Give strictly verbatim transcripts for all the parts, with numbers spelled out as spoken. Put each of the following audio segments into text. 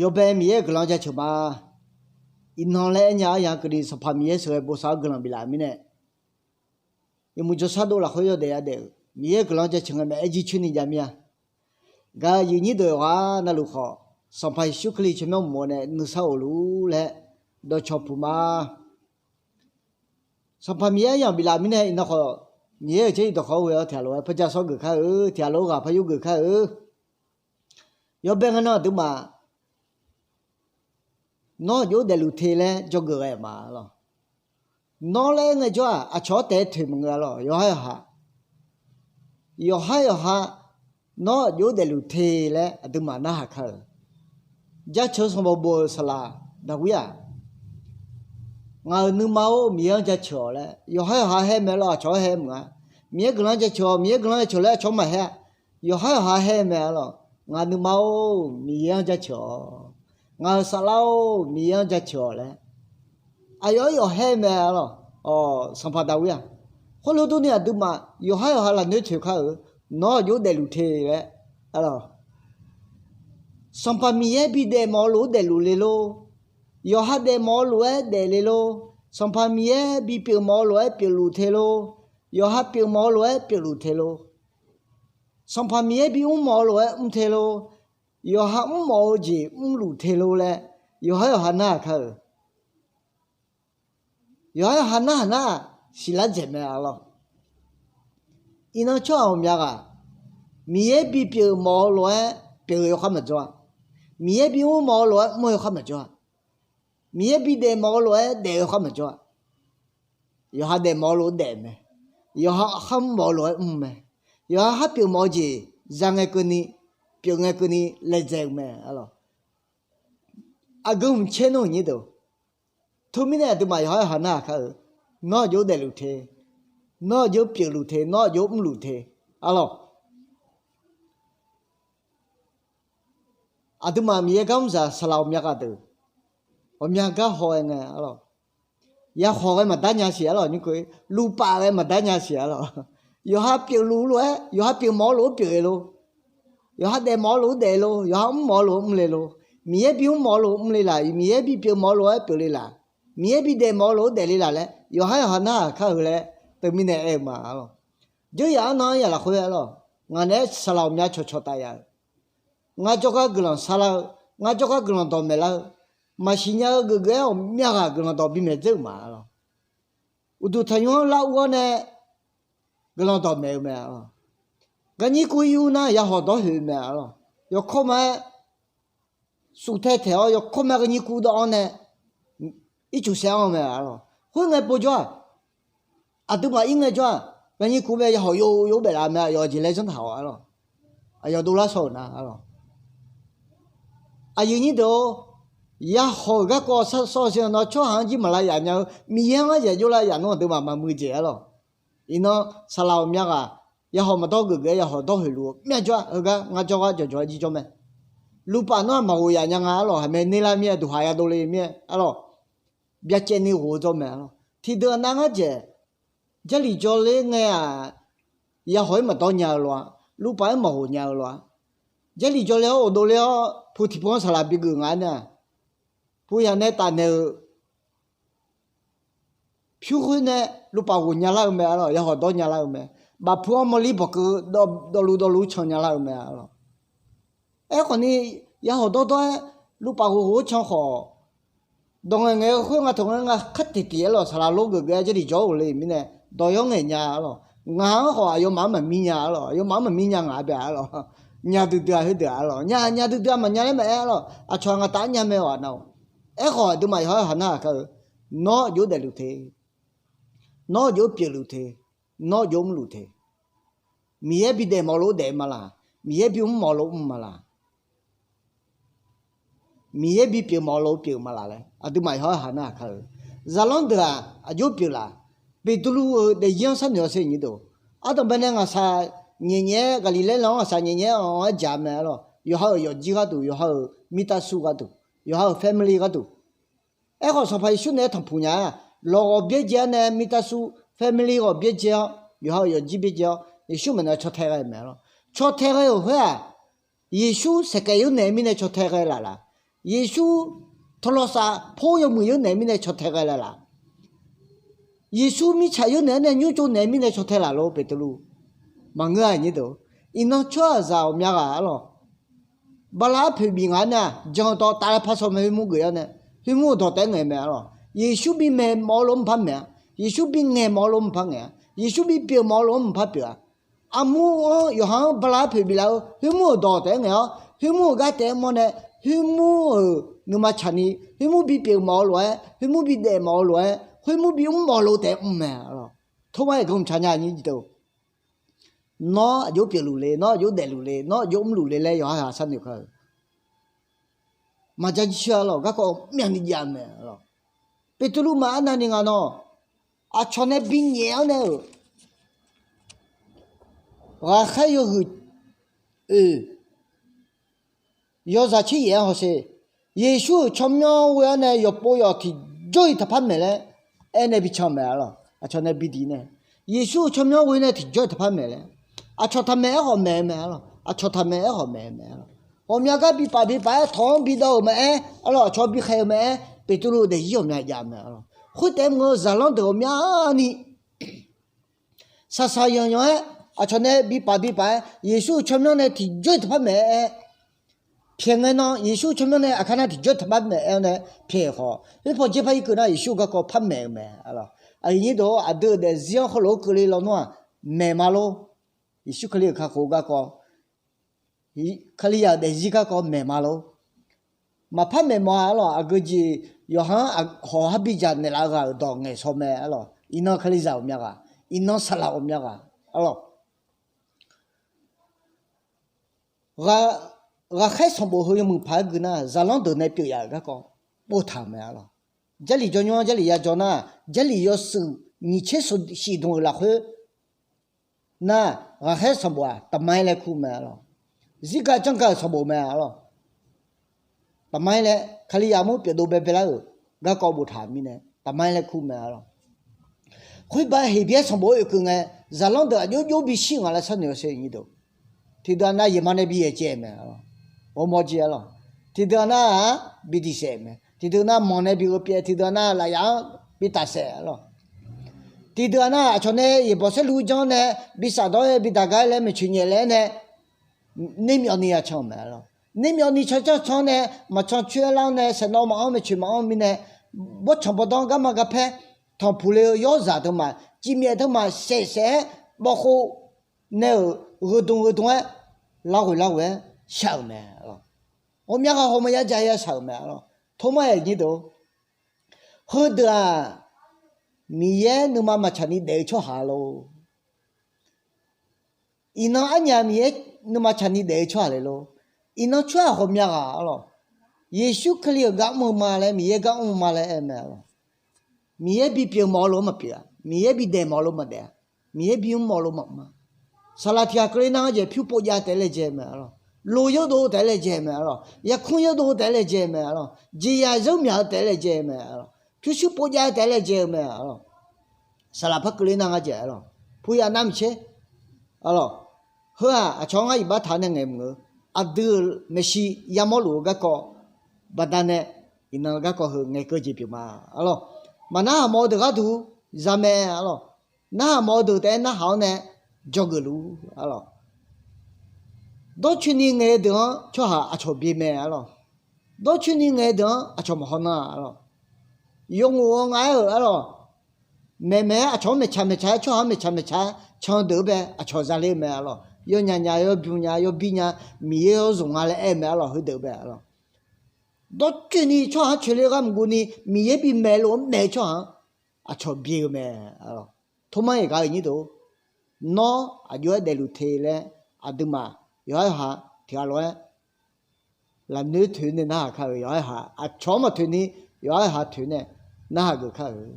Yawbae Miqyaer-euq guiqlanq jaceuq ma. Iqnan laer aernya-anr ya keuvni Sanqpaq Miqyaer sheuqghae bosav-awr guiqlanq biflaf-euq mirnae, yawmuiq jawrshar dov lafkhoer yawdaef yadaef-euq Miqyaer-euq guiqlanq jaceuq ngae maeq-aer jircoer ni jav mir-a. Gaq-euq aqyuif nyir deuq yawqghaq navluf khawf, Sanqpaq Yeqsur Kali tsawrmyanr mq-awr nae nuisar of luf-ur laer dawqcawq puq ma. Sanqpaq Miqyaer aryamq biflaf mirnae iqnan khawf, Miqyaer-euq jarlif dawqkawq-anr ghoe-awr tiqghaq lof-aer par ja sawr geuf kar-eu, tiqghaq lof-aer ghaq par yur geuf kar-eu. Yawbae ngae nan aqduimaf, nawr aqjox daefluf te laer dzawgeuf ghae-euq ma lawq. Nawr laer aer ngaejawr-aq, aqcawq-anr taef-aer toeq maqngeur-a lawq. Yawqha yawqha, yawqha yawqha, nawr aqjox daefluf te laer aqduimaf narhaq kar-euq. Jaceuq sanqbof bof-euq saqlaq Daqwir-aq, Ngaq-euq nuima-or, Miqyaer-anr jaceuq-awq laer yawqha yawqha haer mae lawq. Aqcawq-anr haer meuq-a. Miqyaer guiqlanq jaceuq-awq, Miqyaer guiqlanq jaceuq laer aqcawq-anr maqhaer-a. Yawqha yawqha haer mae-a lawq. Ngaq nuima-or, Miqyaer-anr jaceuq-awq. Ngaq-euq saflar-or, Miqyaer-anr jaceuq-awq laer aqyawf-anr yawf haer mae-a lawq. Sanqpaq Daqwir-aq, khoerlof durni aqduimaf yawqha yawqha lafnoer toeq kar-euq, nawr aqjox daefluf te laer. Sanqpaq Miqyaer bidaef mawf-eu lof-aer daefluf le lor. Yawqha daef mawf-eu lof-aer daef le lor. Sanqpaq Miqyaer bipyeuf mawf-eu lof-aer pyeufluf te lor. Yawqha pyeuf mawf-eu lof-aer pyeufluf te lor. Sanqpaq Miqyaer bimr mawf-eu lof-aer mr te lor. Yawqha mrmawf-eu jeq mrluf te lor laer, yawqha yawqha narhaq kar-euq. Yawqha yawqha narhaq nar-aq, siqlar dzaeq mae-a lawq. Iqnan tsawrhaq ghawqmya ghaq, Miqyaer bipyeuf mawf-eu lof-aer pyeuf-eu yawkhar maqjawr-a. Miqyaer bimr mawf-eu lof-aer mr-eu yawkhar maqjawr-a. Miqyaer bidaef mawf-eu lof-aer daef-eu yawkhar maqjawr-a. Yawqha daef mawf-eu lof-aer daef mae. Yawqha kharmr mawf-eu lof-aer mr mae. Yawqha khar pyeuf mawf-eu jeq za ngae keuvni, pyeuf ngae keuvni laedzae-eu mae-a lawq. Aqgeu mqcaer nar-euq nyir deuq, teumirnae aqduimaf yawqha yawqha narhaq kar-euq, nawr aqjox daefluf te, nawr aqjox pyeufluf te, nawr aqjox mrluf te, a lawq. Aqduimaf Miqyaer gar mr zaq saqlaq ghawqmya ghaq deuq, ghawqmya gar haw-aer ngae, a lawq. Yakhawq ghae maqdar nya siq, a lawq. Nymr khoer luvpaf ghae maqdar nya siq, a lawq. Yawqha pyeufluf lof-aer, yawqha pyeuf mawf-eu lof-aer pyeuf-eu lor. Yawqha daef mawf-eu lof-aer daef-eu lor. Yawqha mr mawf-eu lof-aer mr le lor. Miqyaer bimr mawf-eu lof-aer mr le laq, Miqyaer bipyeuf mawf-eu lof-aer pyeuf le laq, Miqyaer bidaef mawf-eu lof-aer daef le laq laer, yawqha yawqha narhaq kar-eu laer, teumirnae aer-eu ma, a lawq. Dzeurya arnan-anr yaf lafkhoer, a lawq, ngaq naeq-aer saqlaq ghawqmya cawqcawq taf yaf-euq, ngar jawrgar guiqlanq sharlar-eu, ngar jawrgar guiqlanq dawqmaeq lar-eu, maqsiq nya-eu geufgeuf-aer ghawqmya ghaq guiqlanq dawq bimaeq dzeur-euq ma, a lawq. Uqduq tanqnymr-anr lar ur-awr nae guiqlanq dawqmaeq-eu mae, a lawq. Garnyir kuv ir ur nar yawhawq dawr hoeq-eu mae, a lawq. Yawkawr ma-aer suf tae taeq-awr yawkawr ma-aer garnyir kuv dawv-anr nae ircuf saev-anr-eu mae, a lawq. Khoerngae povjawr-aq, aqduimaf ir ngaejawr-aq, garnyir kuv mae yawhawq yov yov baef laf mae, aqyawf jeq laer zanrtaq-awq, a lawq. Aqyawf dovlar shaw-euq nar, a lawq. Aqyuif nyir deuq-or, yawhawq-euq garkawv sawr-eu siq-anr nawr tsawrhaq-anr jir maqlav yaf nya-eu, Miqyaer-anr yaf jov lav yaf nar aqduimaf maqmuiq jeq, a lawq. Iqnan saqlaq ghawqmya ghaq, yawhawq maqdawr geufgeuf-aer yawhawq dawr hoeq luf-eu myavjawr-aq, heugar ngar jawrgar jawqjawq-aer jir jawr mae. Luvpaf nar-aq maqghof yaf nya nga, a lawq. Haqmae ner lar mir-aer, duqhaq yadov le mir-aer, a lawq. Byacaevni ghof-eu dawr mae, a lawq. Tiqdeuq aqnav ngar dzaeq, Jarlif jawrler ngae-aq, yawhawq-aer maqdawr nya-eu lof-a, luvpaf-aer maqghof nya-eu lof-a. Jarlif jawrler-awr ghofdov ler-awr pu tiqpov-anr saqlaq bigeuf nga-ar nar-aq, pu yaq nae tafnaeq-euq pyur khoer nae luvpaf ghof nya lar-eu mae, a lawq. Yawhawq dawr nya lar-eu mae. Bafpu-anr mawrlir bawqkeuv dawvluf dawvluf can nya lar-eu mae, a lawq. Aerkhawfni, yawhawq dawrdawr-aer luvpaf ghof ghof-aer can khawf, dawq ngaeq ngaeq-eu khoer nga taq nga nga kar tiq tiq, a lawq. Saqlaq lor geufgeuf-aer Jarlif jawr-eu le mirnae dawq yawr ngaeq nya, a lawq. Ngaq-anr khawf aqyawfmaf-anr maqmir nya, a lawq. Aqyawfmaf-anr maqmir nya ngaq-a bae, a lawq. Nya duidui-a khoerdeuq, a lawq. Nya nya duidui-a maqnya laer maqaer, a lawq. Aqcawq-aq ngaq taf-anr nya mae-awq nar-aq. Aerkhawf aqduimaf yawqha yawqha narhaq kar-eu, nawr aqjox daefluf te, nawr aqjox pyeufluf te, nawr aqjox mrluf te. Miqyaer bidaef mawf-eu lof-aer daef ma laq? Miqyaer bimr mawf-eu lof-aer mr ma laq? Miqyaer bipyeuf mawf-eu lof-aer pyeuf ma laq laer aqduimaf yawqha yawqha narhaq kar-eu. Zaqlanr deuq-aq aqjox pyeuf laf? Beqtuvluv-euq daefzir-anr sharnoeq-awr sher nyir deuq, ardanqbae nae ngaqshaq nyaef nyaef-aer, Gaqliqlaer lan-anr ngaqshaq nyaef nyaef-aer anq-anr jaq mae, a lawq. Yawqha-euq yawqjir gharduq, yawqha-euq mirtav suv gharduq, yawqha-euq family gharduq. Aerkhawf Sanqpaq Yeqsur naeq-aer tanqpuq nya-a, lawqghawv byaerdzae-awr nae mirtav suv family ghawq byaerdzae-awr, yawqha-euq yawqjir byaerdzae-awr, Yeqsur maeqnan caw tae ghae-eu mae, a lawq. Caw tae ghae-euq khoer-aq, Yeqsur saeqkaef yur naeq-aer mirnae caw tae ghae laf laf? Yeqsur tawqlawqsaf por yawmuiq yawnaeq mirnae caw tae ghae laf laf. Yeqsur mirtsaq yawnaeq-anr nae nymrcov naeq mirnae caw tae laf lor Beqtuvluv. Maqngeur-a nyir deuq. Iqnan tsawrhaqzaq ghawqmya ghaq arlawq, bala arpoeq bif ngaq-anr nar-aq, jan-eu tawv taf laer par shaw mae, khoermur geuf-awr nae, khoermur-euq dawq taef-aer ngaeq mae arlawq. Yeqsur bi maeq mawf-eu lof-anr maqpar maeq-a. Yeqsur bi ngaeq mawf-eu lof-anr maqpar ngaeq-a. Yeqsur bi pyeuf mawf-eu lof-anr maqpar pyeuf-a. Armur-anr yawqha-anr bala arpoeq biflaf-eu, khoermur-euq dawq taef-aer ngaeq-awr, khoermur-euq gar taef-aer mawr nae, khoermur-euq nuima tsaqni, khoermur bi pyeuf mawf-eu lof-aer, khoermur bi daef mawf-eu lof-aer, khoermur bi mr mawf-eu lof taef-aer mr mae arlawq. Tormar-iq ganr mqtaq nya nyir deuq. Nawr aqjox pyeufluf le, nawr aqjox daefluf le, nawr aqjox mrluf le laer yawqha ghaq sharnoeq kar-eu. Maqja jircoer arlawq, garkawv myavni jav mae arlawq. Beqtuvluv maf arnavni ngaq nawq, aqcawq nae binyaef-awr nae-euq ghaqkhaer yawhuiq oeq yawzaq tser yaef-anr hawsher. Yeqsur-euq tsawrmyanr ghoe-awr nae yawqpov yawq tiqjawr-iq taqpar maeq laer aernae bi can-eu mae arlawq. Aqcawq nae bi diq nae, Yeqsur-euq tsawrmyanr ghoe nae tiqjawr-iq taqpar maeq laer, aqcawq taqmaeq-aer khawf maeq-eu mae arlawq. Aqcawq taqmaeq-aer khawf maeq-eu mae arlawq. Ghawqmya gar bi paf bi paf-aer tawq-anr bi dawv-euq maqaer arlawq, aqcawq bi khaeq-eu maqaer, Beqtuvluv daefzir ghawqmya jav mae arlawq. Khoertaef mr-eu zaqlanr deuq ghawqmyani saqsaq yanqyanq-aer, aqcawq nae bi paf bi paf-aer, Yeqsur-euq tsawrmyanr nae tiqjawr-iq taqpar maeq-aer, pyaeq ngae nan Yeqsur-euq tsawrmyanr nae aqkar nar tiqjawr-iq taqpar maeq-aer-awr nae pyaeq khawf, khoerpaw jaerpar irkeuv nar Yeqsur-euq garkawv par maeq-eu mae arlawq. Aqyuif nyir deuq-or, aqdui-euq daefzir-anr heulof-aer keuvle lawnmr-aq, maeq ma lor. Yeqsur Kali-euq kakhof-eu garkawv, Kalizaq-euq daefzir garkawv maeq ma lor. Maqpar maeq mawf-a arlawq. Aqgeu jeq yawqha-anr aqhawq har bidzaq naeqlaf-eu ghaq-euq dawq ngaeqshaw mae arlawq. Iqnan Kalizaq ghawqmya ghaq, iqnan saqlaq ghawqmya ghaq arlawq. Ghaqkhaer sanqbof heu yawmuiq paq-aer gui nar, zaqlanr deuq nae pyeuf yaf-euq garkawv boftaq-euq mae arlawq. Jarlif jawrnymr-anr Jarlif ya jawr nar, Jarlif yawshuif nyiq tser shif dmq-euq lafkhoer nar, ghaqkhaer sanqbof-aq taqmaer laer kur mae arlawq. Zirga janrga-euq sanqbof mae arlawq. Taqmaer laer Kalizaq mur pyeufdov baebae lar-euq garkawv boftaq mirnae taqmaer laer kur mae arlawq. Khoerba Heqbyaer sanqbof-aer oekeuv ngae, zaqlanr deuq aqjox jox bishir ngaq laer sharnoeq-awr sher nyir deuq. Tiqdeuq-aq nar, yeqma nae bi yaeq caev mae arlawq. Ghawrmawr jir arlawq. Tiqdeuq-aq nar-aq bi diq saef mae. Tiqdeuq nar manq nae bi gheu pyaev, tiqdeuq-aq nar lafyaf-anr bi tafsaef arlawq. Tiqdeuq-aq nar, aqcawq nae yaeqbawq saerlu janr nae bi safdawr-aer bi daqgar-aer laer maeqtsoeq nyaef laer-aer nae, nermyawvni ya can-euq mae arlawq. Nermyawvni cancanr can nae, maqcan coer-aer lar-anr nae, saeqnawv maqanr maeqtsoeq maqanr mirnae, bawrtsanq bawrdanr garma garpaer tanqpuq le-eu yawrzaq teumaf, cifmyaef teumaf saef saef-aer bawvkhov nae-euq gheudm gheudm-aer larghoeq larghoeq-aer shaq-euq mae arlawq. Ghawqmya ghaq haw maqya dzaq ya shaq-euq mae arlawq. Tormar-aeq nyir deuq-or, heudeuq-aq, Miqyaer nuima maqtsaq ni daef-eu tsawrhaq lor. Iqnan arnyaf Miqyaer nuima tsaq ni daef-eu tsawrhaq le lor. Iqnan tsawrhaq ghawqmya ghaq arlawq. Yeqsur Kali-euq gar mr-eu ma laer, Miqyaer gar mr-eu ma laer aer-eu mae arlawq. Miqyaer bipyeuf mawf-eu lof-anr maqpyeuf-a. Miqyaer bidaef mawf-eu lof maqdaef-a. Miqyaer bimr mawf-eu lof maqmr-a. Saqlaq tiq ghaq keuvle nar-anr jeq pyur pov jav taef-aer laejae-eu mae arlawq. Lo yawrdov taef-aer laejae-eu mae arlawq. Yarkmr yawrdov taef-aer laejae-eu mae arlawq. Jeqzaq zanrmyaq-eu taef-aer laejae-eu mae arlawq. Pyurshuir pov jav-eu taef-aer laejae-eu mae arlawq. Saqlaq par keuvle nar ngar jeq arlawq. Puya nar maqtser arlawq. Heu-aq, aqcawq-anr ngar iqbax taq-awr nae ngaeq mq-eu, aqdui-euq maeqshi yamawr luf-eu garkawv baqdanae, iqnan garkawv heu ngaeqkeuv jeq pyeuf ma arlawq. Maqnarhaq mawf-eu deuq gharduq zamae arlawq. Narhaq mawf-eu deuq taef-aer narhaq-awr nae dzawgeuf luf arlawq. Dawrcoeni ngaeq-eu deuq-anr tsawrhaq aqcawq bye mae arlawq. Dawrcoeni ngaeq-eu deuq-anr aqcawq maqhaw nar arlawq. Yawnghof-eu nga aer-euq arlawq. Maeqmaeq-aer aqcawq-anr maeqtsaq maeqtsaq-aer, tsawrhaq-anr maeqtsaq maeqtsaq-aer can-eu deuq-anr bae aqcawq zale-eu mae arlawq. Yawnyaf nya, yawbymr nya, yawbir nya, Miqyaer yawzmq nga laer aer-eu mae arlawq, heudeuq bae arlawq. Dawrcoeni tsawrhaq-anr coeqle gharmaf guvni Miqyaer bimaeq lof-anr maeq-eu tsawrhaq-anr aqcawq bye-eu mae arlawq. Tormar-iq gaq-eu nyir deuq-or, nawr aqjox-aer daefluf te laer aqduimaf yawqha yawqha tiq ghaq lof-aer lafnoer toeq nae narhaq kar-euq, yawqha yawqha aqcawq-anr maqtoeq ni yawqha yawqha toeq nae narhaq geuf kar-euq.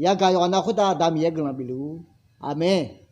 Yagaq yawqghaq nav khoertav Aqda Miqyaer guiqlanq bif luf-ur. Aqmeq.